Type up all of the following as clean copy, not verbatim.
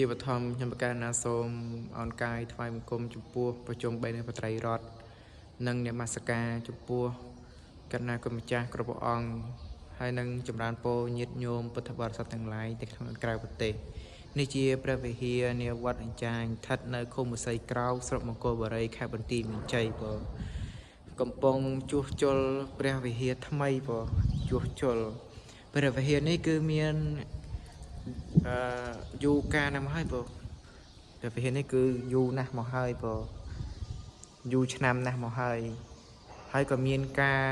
ជាបឋមខ្ញុំប្រកាសណាសូមអរកាយថ្វាយបង្គំចំពោះប្រជុំ3នៃបត្រៃរតន៍និងនមស្ការចំពោះកណ្ណាគុណម្ចាស់គ្រប់ព្រះអង្គហើយនឹងចម្រើនពរញាតិញោមពុទ្ធបរិស័ទទាំងឡាយទាំងក្នុងនិងក្រៅប្រទេសនេះជាព្រះវិហារនាវត្តអញ្ចាញស្ថិតនៅឃុំឧសីក្រោកស្រុកមង្គលបុរីខេត្តបន្ទាយមានជ័យបងកំពុងជួសជុលព្រះវិហារថ្មីបងជួសជុលព្រះវិហារនេះគឺមានអឺយូរកាលណាស់មកហើយបងព្រះវិហារនេះគឺយូរណាស់មកហើយបងយូរឆ្នាំណាស់មកហើយហើយក៏មានការ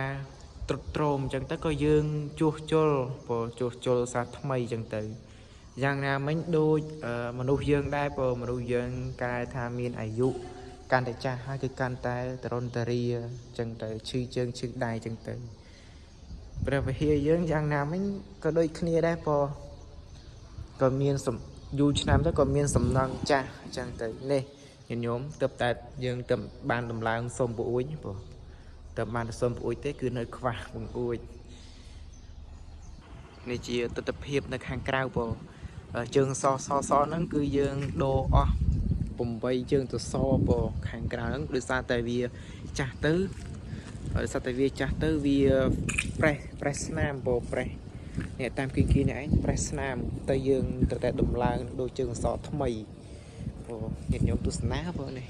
ទ្រុឌទ្រោមអញ្ចឹងទៅក៏យើងជួសជុលបងជួសជុលសាថ្មីអញ្ចឹងទៅយ៉ាងណាមិញដូចមនុស្សយើងដែរបើមនុស្សយើងកែថាមានអាយុកាន់តែចាស់ហើយគឺកាន់តែតរុនតរាអញ្ចឹងទៅឈឺជើងឈឺដៃអញ្ចឹងទៅព្រះវិហារយើងយ៉ាងណាមិញក៏ដូចគ្នាដែរបើក៏មានយូរឆ្នាំទៅក៏មានសំណង់ចាស់អញ្ចឹងទៅនេះញាតិញោមទៅតែយើងទៅបានដំឡើងសុំប្អួយបើទៅបានសុំប្អួយទេគឺនៅខ្វះបង្អួចនេះជាទស្សនភាពនៅខាងក្រៅបើជើងសសសហ្នឹងគឺយើងដូរអស់8ជើងទៅសបើខាងក្រៅហ្នឹងដោយសារតែវាចាស់ទៅដោយសារតែវាចាស់ទៅវាប្រេះប្រេះស្នាមបើប្រេះនេះតាមគីគីនេះឯងប្រេះស្នាមទៅយើងត្រូវតែដំឡើងដូរជើងសថ្មីបើញាតិញោមទស្សនាបើនេះ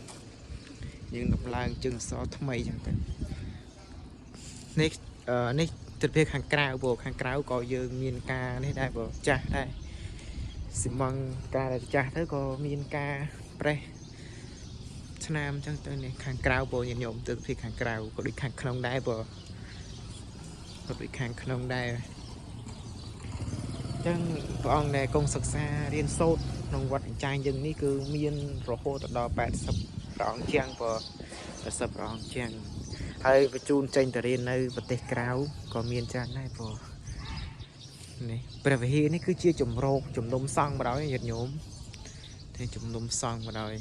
យើងដំឡើងជើងសថ្មីចឹងទៅនេះនេះទិដ្ឋភាពខាងក្រៅបើខាងក្រៅក៏យើងមានការនេះដែរបើចាស់ដែរស៊ីម៉ង់ការដែលចាស់ទៅក៏មានការប្រេះឆ្នាំអញ្ចឹងទៅនេះខាងក្រៅបើញាតិញោមទិដ្ឋភាពខាងក្រៅក៏ដូចខាងក្នុងដែរបើក៏ដូចខាងក្នុងដែរអញ្ចឹងព្រះអង្គដែលគង់សិក្សារៀនសូត្រក្នុងវត្តអញ្ចាញយើងនេះគឺមានរហូតដល់80ព្រះអង្គជាងបើ80ព្រះអង្គជាងហើយបញ្ជូនចេញទៅរៀននៅប្រទេសក្រៅក៏មានច្រើនដែរបើនេះព្រះវិហារនេះគឺជាជំរកជំនុំសង្ឃបណ្ដោយញាតិញោមទេជំនុំសង្ឃបណ្ដោយ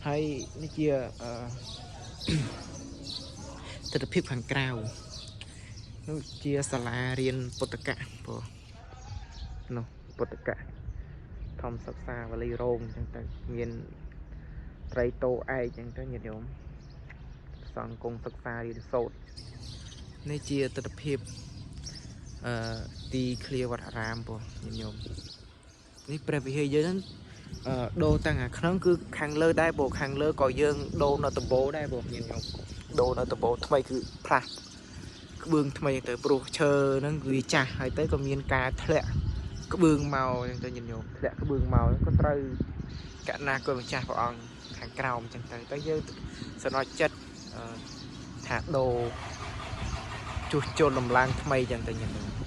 ហើយនេះជាអឺ ទិដ្ឋភាពខាងក្រៅនោះជាសាលារៀនពុទ្ធកៈបើនោះពុទ្ធកៈធម្មសិក្សាវលីរោងអញ្ចឹងទៅមានត្រីតោឯកអញ្ចឹងទៅញាតិញោមសង្ឃគង់សិក្សារៀនសូត្រនេះជាទិដ្ឋភាពអឺទីឃ្លាវត្តអារាមបងញាតិញោមនេះព្រះវិហារយើងអឺដូរតាំងអាក្នុងគឺខាងលើដែរបងខាងលើក៏យើងដូរនៅដំបូលដែរបងញាតិញោមដូរនៅដំបូលថ្មីគឺផ្លាស់ក្បឿងថ្មីទៅព្រោះឈើហ្នឹងគឺវាចាស់ហើយទៅក៏មានការធ្លាក់ក្បឿងមកអញ្ចឹងទៅញាតិញោមធ្លាក់ក្បឿងមកក៏ត្រូវកណាគុណម្ចាស់ព្រះអង្គខាងក្រោមអញ្ចឹងទៅទៅយើងសម្រេចចិត្តថាដូរជួសជុលដំឡើងថ្មីអញ្ចឹងទៅញាតិញោម